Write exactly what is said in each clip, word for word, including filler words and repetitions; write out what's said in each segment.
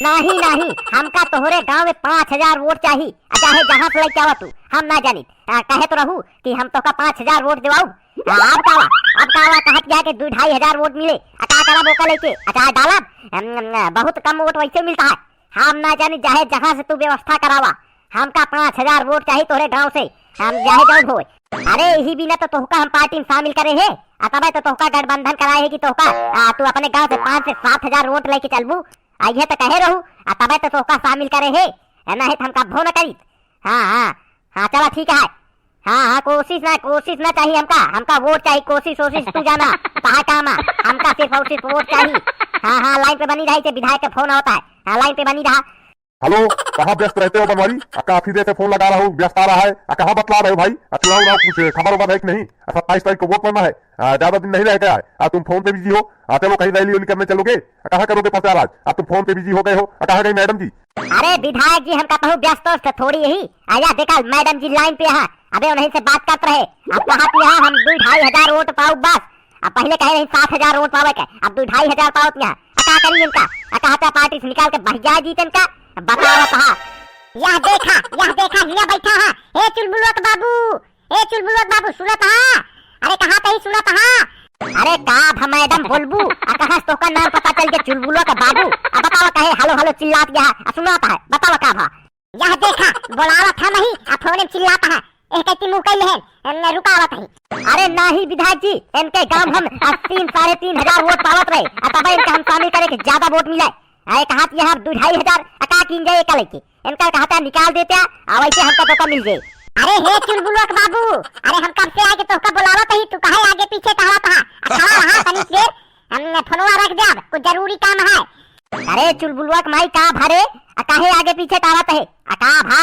नाही, नाही, हमका तोहरे गाँव में पाँच हजार वोट चाही। आ चाहे जहाँ से लइके आवा तू, हम ना जानी। आ, कहे तो रहू कि हम तोहका पाँच हजार वोट देवाऊ। आ, अब का हुआ? अब का हुआ? कहत क्या कि दू ढाई हजार वोट मिले। आ, का करब ओका लइके? आ, चाहे डालब? अम, अम, बहुत कम वोट वैसे मिलता है। हम ना जानी, चाहे जहाँ से तू व्यवस्था करावा, हमका पाँच हजार वोट चाही तोहरे गाँव से। हम चाहे जौन होए। अरे, यही बिना तो तोहका हम पार्टी में शामिल करे है। आ, तबे तो तोहका गठबंधन कराए है कि तोहका, आ, तू अपने गाँव से पाँच से सात हजार वोट लइके चलबू। आ, ये तो कहे रहू, आ, तबे तो तोहका शामिल करे है। आ, नहीं तो हम कब्बो न करी। हाँ, हाँ, हाँ, चला ठीक है। हाँ, हाँ, कोशिश ना, कोशिश ना चाहिए हमका, हमका वोट चाहिए, कोशिश, कोशिश तू जाना, कहाँ काम है, हमका सिर्फ और सिर्फ वोट चाहिए। हाँ, हाँ, लाइन पे बनी रही, से विधायक के फोन होता है। हाँ, लाइन पे बनी रहा। हेलो, कहाँ व्यस्त रहते हो बनवारी? आ, काफी देर से फोन लगा रहा हूँ, व्यस्त आ रहा है। आ, कहाँ बतला रहे हो भाई? आ, चुनाव उनाव कुछ खबर उबर है कि नहीं? आ, सत्ताईस तारीख को वोट पड़ना है, आ, ज्यादा दिन नहीं रह गया है। आ, तुम फोन पे बिजी हो। आ, चलो कहीं रैली वैली करने चलोगे? आ, कहाँ करोगे प्रचार आज? आ, तुम फोन पे बिजी हो गए हो। आ, कहाँ गई मैडम जी? अरे विधायक जी, हम कहूँ व्यस्त तो थोड़ी ही। आया देखा, मैडम जी लाइन पे है, अबे उन्हीं से बात करत रहे। अब कहा कि हाँ, हम दू ढाई हजार वोट पाऊ बस। अब पहले कहे रही सात हजार वोट पावे के, अब दू ढाई हजार पावत यहाँ। आ, का करी इनका? आ, कहता पार्टी से निकाल के बह जाए जीत इनका। बताओ कहा। यह देखा, यह देखा, हिया बैठा है। ए चुलबुलवा के बाबू, ए चुलबुलवा के बाबू, सुनत हा? अरे कहा तही सुनत हा? अरे का भा मैडम बोलबू? आ कहाँ से तोहका नाम पता चल गया चुलबुलवा के बाबू? अब बताओ कहे हेलो हेलो चिल्लात गया है, आ सुनात है, बताओ का भा? यह देखा, बोलावत हम ही, आ फोन में चिल्लात है। एह कहती मुँह कैले हैं, न रुकावत है। अरे नाही विधायक जी, इनके गाँव हम, आ, तीन, साढ़े तीन हजार वोट पावत रहे, आ तब इनका हम शामिल करे के ज्यादा वोट मिले। अरे कहा कि यहाँ दू ढाई हजार, आ का कीन जाए एका लेके? इनका कहता निकाल देते, आ वैसे हमका धोखा मिल जाए। अरे हे चुलबुलवा के बाबू, अरे हम कब से आके तोहका बुलावत ही, तू काहे आगे पीछे टहलत हा? आ खड़ा रहा तनी देर, हम फोनवा रख देब, कुछ जरूरी काम है। अरे चुलबुलवा के माई का भा रे, आ काहे आगे पीछे टहलत है? आ का भा?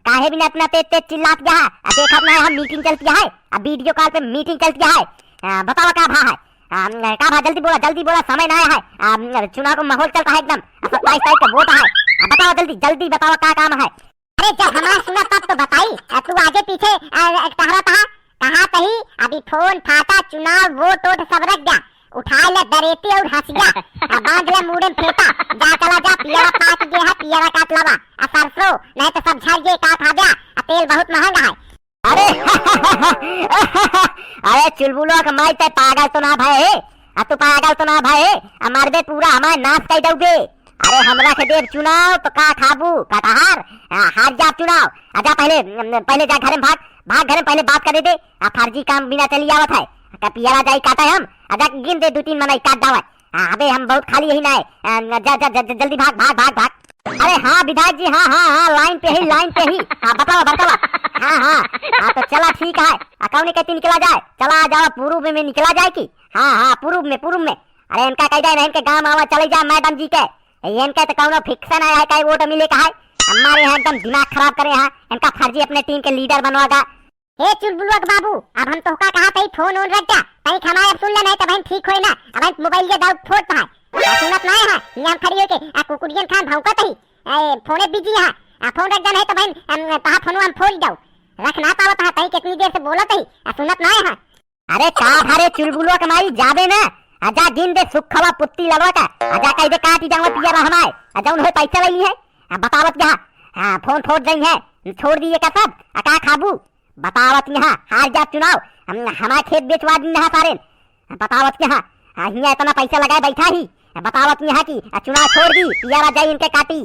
काहे बिना इतना तेज तेज चिल्लात गया है? आ देखत ना है हम मीटिंग चलती है, आ वीडियो कॉल पे मीटिंग चलती है। आ, बतावा का भा है? आ, का भा जल्दी बोला, जल्दी बोला, समय ना है। आ, चुनाव का माहौल चलता है एकदम। आ, सत्ताईस तारीख का वोट है। आ, बतावा जल्दी, जल्दी बतावा का काम है? अरे जब हमारा सुना तब तो बताई। आ, तू आगे पीछे, आ, टहरा तहा, कहा तही अभी फोन फाटा चुनाव वोट वोट सब रख गया। उठा ले दरेती और हंसिया, आ बांध ले मूड़े में फेटा। जा चला जा, पियरा पाक गया है, पियरा काट लावा। आ सरसों नहीं तो सब झड़ गए, का खा गया? आ तेल बहुत महंगा है। अरे अरे चुलबुलवा के माई, ते पागल तो ना भए? आ तू पागल तो ना भए? आ मरबे, पूरा हमार नाश कर दोगे। अरे हमरा के देब चुनाव तो का खाबू? कटहर? आ, हार जाब चुनाव। आ जा पहले, पहले जा घरे में भाग, भाग घरे में पहले बात करे दे। आ फर्जी काम बिना चली आवत है। का पियरा जाई काटे हम? आ जा गिन दे दू तीन मनई काट जावे। आ, अबे हम बहुत खाली यही ना है। आ, जा, जा, जा, जा, जल्दी भाग, भाग, भाग, भाग। अरे हाँ विधायक जी, हाँ, हाँ, हाँ, लाइन पे ही, लाइन पे ही। हाँ, बतावा, बतावा। हाँ, हाँ, हाँ, तो चला ठीक है। आ, कौने कहती निकला जाए? चला आ जावा, पूर्व में निकला जाए कि? हाँ, हाँ, पूर्व में, पूर्व में। अरे इनका कह जाए ना, इनके गाँव आवा चले जाए मैडम जी के। ये इनका तो कौनो फिक्सन है, है कई वोट मिले का है। हमारे यहाँ एकदम दिमाग खराब करे हैं, इनका फर्जी अपने टीम के लीडर बनवागा। हे चुलबुलवा के बाबू, अब हम तोहका कहा तई फोन ओन रख जा, तई खमाए अब सुन ले, नहीं तब हम ठीक होए ना, अब हम मोबाइल के दाऊ फोड़ पाए। आ सुनत ना है, यहाँ खड़ी होके आ कुकुरियन खान भौंकत ही, ए, फोने बिजी है, आ फोन रख जा, नहीं तब हम, हम तहा फोन हम फोड़ जाऊ, रख ना पावत है, तई कितनी देर से बोलत ही, आ सुनत ना है। अरे का भा रे चुलबुलवा के माई, जाबे ना, आ जा गिन दे सुखवा पुत्ती लवा का, आ जा कह दे काटी जाऊँ पिया रहमाए, आ जौन होए पैसा लई है, आ बतावत क्या, हाँ फोन फोड़ दई है, छोड़ दिए का सब, आ का खाबू? बतावत यहाँ हार जात चुनाव, हम, हमार खेत बेचवा दी यहाँ सारे। बतावत यहाँ, हाँ, हियाँ इतना पैसा लगाए बैठा ही। बतावत यहाँ की, आ, चुनाव छोड़ दी, पियारा जाई इनके काटी।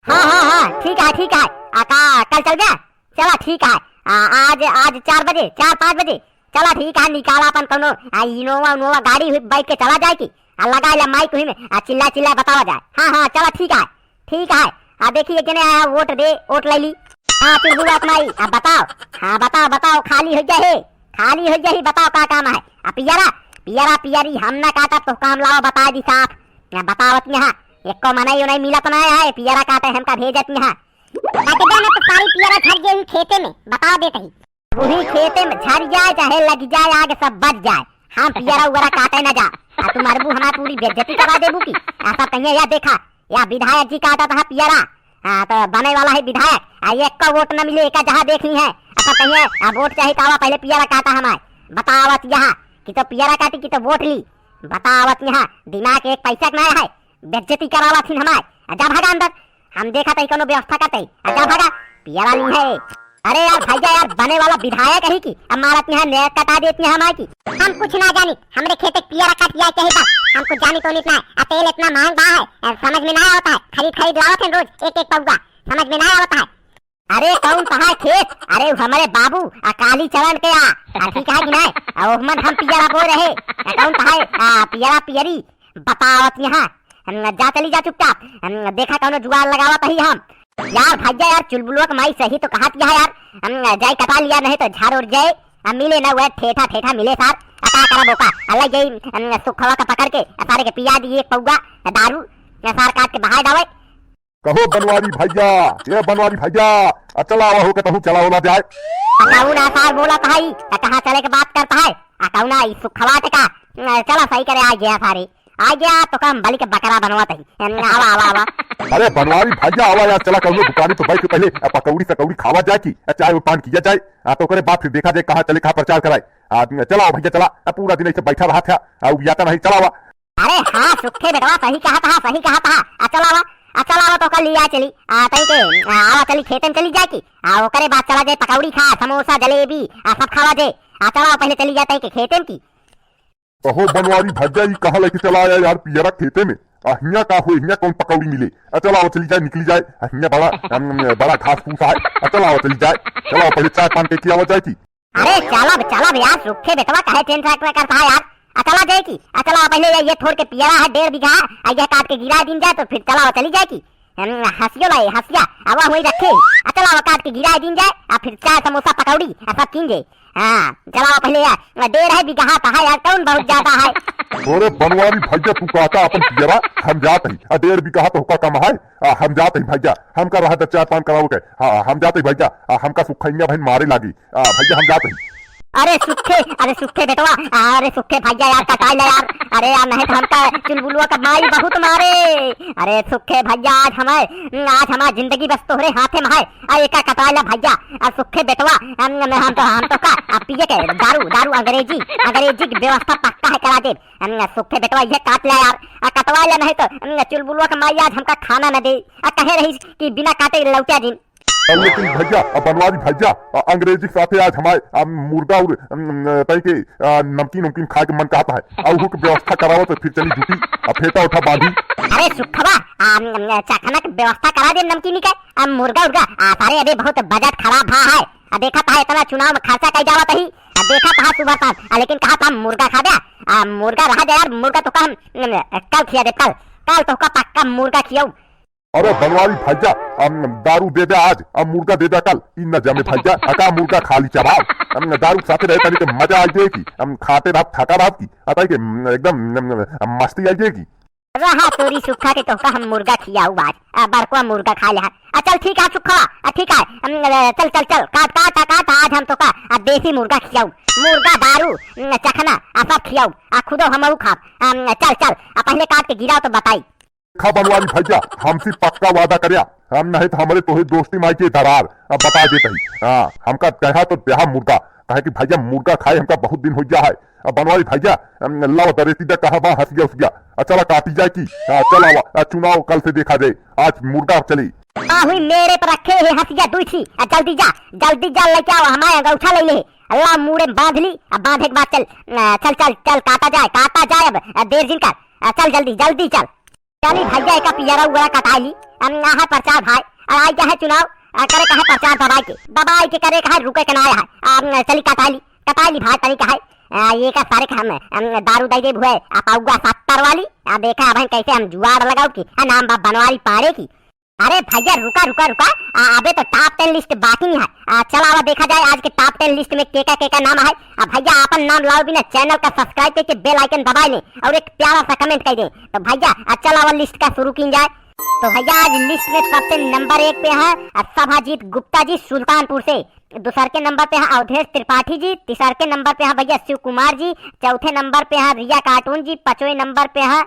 हाँ, हाँ, हाँ, ठीक है, ठीक है। आ, का, कल चल जा? चला, ठीक है। आ, आज, आज चार बजे, चार, पाँच बजे। चला, ठीक है, निकाला अपन कौनो, आ, इनोवा, उनोवा गाड़ी हुई, बैठ के चला जाए की। आ, लगा ले माइक हुई में, आ, चिल्ला, चिल्ला बतावा जाए। हाँ, हाँ, चला, ठीक है। ठीक है, आ देखी एक जने आया, वोट दे, वोट ले ली। हाँ, चुलबुलवा के माई, आ बताओ, हाँ बताओ, बताओ, खाली हो गया है, खाली हो गया ही, बताओ का काम है? आ पियरा, पियरा, पियरी हम ना काटा तो काम लाओ, बता दी साफ। ना बतावत यहाँ, एको मनई उनई मिलत ना है, पियरा काटे हमका भेजत यहाँ। काट दे ना तो सारी पियरा झड़ गई खेते में, बता देते ही। वही खेते में झड़ जाए, चाहे लग जाए आग, सब बच जाए, हम पियरा उगरा काटे न जा। आ तू मरबू, हमार पूरी बेइज्जती करा देबू की? आ सब कहिए, या देखा, या विधायक जी काटत है पियरा। हाँ, तो बने वाला है विधायक, आ एको वोट न मिले, एका जहाँ देख ली है। आ सब कहिए, आ वोट चाही तो आवा, पहले पियरा काटा हमार। बतावत यहाँ कि तो पियरा काटी कि तो वोट ली। बतावत यहाँ, दिमाग एक पैसा के ना है, बेइज्जती करावत हिन हमार। आ जा भागा अंदर, हम देखत ही कौनो व्यवस्था करत ही। आ जा भागा, पियरा ली है। अरे यार भैया यार, बने वाला विधायक ही की, अब मारत यहाँ नेक कटा देत यहाँ माई की। हम कुछ ना जानी, हमरे खेते के पियरा काट लिया चाहिए बस, हम कुछ जानी तो नहीं इतना। आ तेल इतना महंग बा है, आ समझ में ना आवत है, खरीद खरीद लावत है रोज एक एक पौवा, समझ में ना आवत है। अरे कौन तहार खेत? अरे उ हमरे बाबू आ काली चरण के आ, आ ठीक है कि नहीं? आ ओहमन हम पियरा बोए रहे। आ कौन तहार आ पियरा पियरी बतावत यहाँ? हम जा चली जा चुपचाप, हम देखा कौनो जुगाड़ लगावत ही हम। यार भैया यार, चुलबुलवा के माई सही तो कहत यहाँ यार, हम जाई कटा लिया नहीं तो झाड़ उड़ जाए। आ मिले ना हुआ ठेठा ठेठा मिले सार, आ का करब ओका, अल्लाह जाई हम सुखवा का पकड़ के आ सारे के पिया दी एक पौवा दारू, आ सार काट के बहाय डावे। कहो बनवारी भैया, ए बनवारी भैया, आ चला आवा हो के तहूँ चला ओला जाए। आ कौन आ सार बोलत है? आ कहाँ चले के बात करत है? आ कौन आ ई सुखवा के का? आ चला सही करे आ गया सारे। आ गया तो कम बलि के बकरा बनवत ही। आवा, आवा, आवा। अरे बनवारी भैया आवा यार, चला कौनो दुकानी तो बैठ के पहले आ पकौड़ी सकौड़ी खावा जाए की, आ चाय और पान किया जाए। आ तो ओकरे बाद फिर देखा जाए कहाँ चले, कहाँ प्रचार कराए। आ चला भैया चला, आ पूरा दिन ऐसे बैठा रहा था, आ उबियाता नहीं, चला आवा। अरे हाँ, सुखे बेटवा, सही कहत हा, सही कहत हा। आ चला आवा, आ चला आवा, तो कल लिया चली। आ तई के, आ, आवा चली, खेते में चली जाए की। आ ओकरे बाद चला जाए पकौड़ी खा, समोसा, जलेबी, आ सब खावा जाए। आ चला पहले चली जाए तई के खेते में की। कहो बनवारी भैया, ई कहाँ लेके चला आया यार पियरा खेते में? आ हियाँ का हो, हियाँ कौन पकौड़ी मिले? आ चला आवा चली जाए, निकली जाए। आ हियाँ बड़ा, अम, बड़ा घास फूस है। आ चला आवा चली जाए, चला आवा पहले चाय पान के किया आवा जाए की। अरे चलब, चलब यार, सुखे बेटवा काहे टेंशन करत हा यार? आ चला जाए की, आ चला पहले ये, ये थोड़ के पियरा है डेढ़ बीघा, आ ये काट के गिरा दीन जाए तो फिर चला चली जाए की। हम हंसियो लाई, हंसिया, आवा वही रखे, आ चला काट के गिरा दीन जाए, आ फिर चाय समोसा पकौड़ी आ सब कीन जाए। हाँ चला पहले यार, डेढ़ है बीघा तो है यार, कौन बहुत ज्यादा है? अरे बनवारी भैया तू कहता अपन पियरा, हम जात ही, आ डेढ़ बीघा तो का कम है, आ हम जात ही भैया, हमका रहा चाय पान कराओ के, हाँ हम जात ही भैया, आ हमका सुखैया बहन मारे लागी, आ, भैया हम जात ही। अरे सुखे, अरे सुखे बेटवा, अरे सुखे भैया यार कटाई ले यार, अरे यार नहीं तो हमका चुलबुलवा का माई बहुत मारे। अरे सुखे भैया आज हमार, आज हमार जिंदगी बस तोहरे हाथे में है, आ एका कटाई ले भैया। आ सुखे बेटवा, हम, हम तो, हम तो का, आ पिए के दारू, दारू अंग्रेजी, अंग्रेजी की व्यवस्था पक्का है करा दे। हम सुखे बेटवा ये काट ले यार, आ कटवा ले नहीं तो, हम चुलबुलवा का माई आज हमका खाना न दे, आ कहे रही कि बिना काटे लौटा दिन। अ, लेकिन भैया, अ, बनवारी भैया, अ, अंग्रेजी के साथे आज हमारे, अ, मुर्गा और, अम, तई के, अ, नमकीन उमकीन खाए के मन कहता है। अ, उहू के व्यवस्था करावत है, फिर चली जुटी, अ, फेटा उठा बांधी। अरे सुखवा, अम, चखना के व्यवस्था करा दे नमकीन के, अ, मुर्गा उर्गा, अ, सारे अबे बहुत बजट खराब भा है। अ, देखत हा इतना चुनाव में खर्चा कई जावत ही, अ, देखत हा सुबह शाम, अ, लेकिन कहत हा मुर्गा खाबे, अ, मुर्गा रहा दे यार, मुर्गा तो का हम, अम, कल खिया दे, कल, कल तो का पक्का मुर्गा खियाऊ। अरे बनवारी भैया, हम दारू दे दे आज, हम मुर्गा दे दे कल। ई न जमे भैया, अका मुर्गा खाली चबाओ। हम दारू के साथे रहे तनी के मजा आई जाए की। हम खाते रहत, थका रहत की। अताई के, हम एकदम, हम, हम मस्ती आई जाए की। रहा तोरी सुखा के तोहका हम मुर्गा खियाऊ आज। आ, बड़कवा मुर्गा खा ले हा। आ, चल ठीक है सुखा, आ, ठीक है। हम, अ, चल, चल, चल, काट, काट, आ, काट, आज हम तोहका, आ, देसी मुर्गा खियाऊ। मुर्गा, दारू, न, चखना, आ, सब खियाऊ। आ, खुदो हमहू खाब। आ, चल, चल, आ, पहले काट के गिराओ तो बताई। देखा बनवारी भैया, हमसे पक्का वादा करया, हम नहीं तो हमरे तोहे दोस्ती माई के दरार, अब बता देत ही। हाँ, हमका कहा तो देहा मुर्गा, काहे कि भैया मुर्गा खाए हमका बहुत दिन हो गया है। अब बनवारी भैया, हम लाओ दरेती दा कहा बा हंसिया उसिया, आ चला काटी जाए की, हाँ चला आवा, आ चुनाव कल से देखा जाए, आज मुर्गा चली। आ हुई मेरे पर रखे है हंसिया दुई थी, आ जल्दी जा, जल्दी जा लेके आओ, हमारे अंगूठा ले ले, अल्लाह मूड़े बांध ली, अब बांधे के बाद चल, आ, चल, चल, चल काटा जाए, काटा जाए अब, आ, देर जिन कर, आ, चल जल्दी, जल्दी चल। चली भैया, एका पियरा उगरा कटाई ली। हम, यहाँ प्रचार भाई, और आई क्या है चुनाव, आ, करे का है प्रचार दबाई के, दबाई के करे का है, रुके के ना है। आ, हम, चली कटाई ली, कटाई ली भाई, तनी का है। आ, ये का सारे का हम, हम दारू दे दे भुए, आ पाउगा सत्तर वाली, आ देखा अब हम कैसे हम जुआड़ लगाओ की, आ नाम बा बनवारी पाड़े की। अरे भैया रुका, रुका, रुका, आ, अबे तो top ten list बाकी नहीं है। आ, चला आवा देखा जाए आज के top ten list में केका, केका नाम है। आ, भैया आपन नाम लाओ बिना channel का subscribe करके bell icon दबाए लें। और एक प्यारा सा comment कर दें। तो भैया, आ, चल आवा list का शुरू कीन जाए। तो भैया, आज list में सबसे number एक पे है, आ, सभाजीत गुप्ता जी सुल्तानपुर से, दूसर के number पे है अवधेश त्रिपाठी जी, तीसर के number पे है भैया शिव कुमार जी, चौथे number पे है रिया cartoon जी, पांचवें number पे है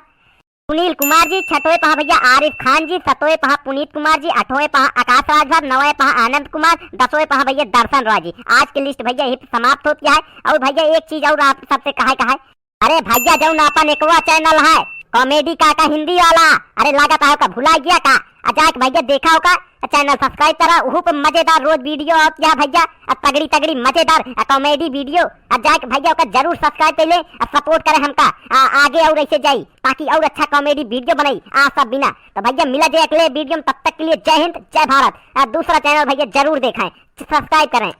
सुनील कुमार जी, छठवें पे है भैया आरिफ खान जी, सतवें पे है पुनीत कुमार जी, आठवें पे है आकाश राज भट्ट, नौवें पे है आनंद कुमार, दसवें पे है भैया दर्शन रॉय जी। आज के list भैया यही पे समाप्त होती है। और भैया एक चीज और आप सबसे कहे का है, अरे भैया जौन अपन एकवा channel है, Comedy काका हिंदी वाला, अरे लागत है ओका भुला गया का? आ जाके भैया देखा ओका, channel subscribe करा, उहू पे मजेदार रोज video आवत है भैया, आ तगड़ी तगड़ी मजेदार, आ comedy video, आ जाके भैया ओका जरूर subscribe कर ले, आ support करे हमका, आ, आगे और ऐसे जाई, ताकि और अच्छा comedy video बनाई, आ सब बिना। तो भैया मिला जाए अगले video में, तब तक के लिए जय हिंद, जय भारत, आ दूसरा channel भैया जरूर देखें, subscribe करें।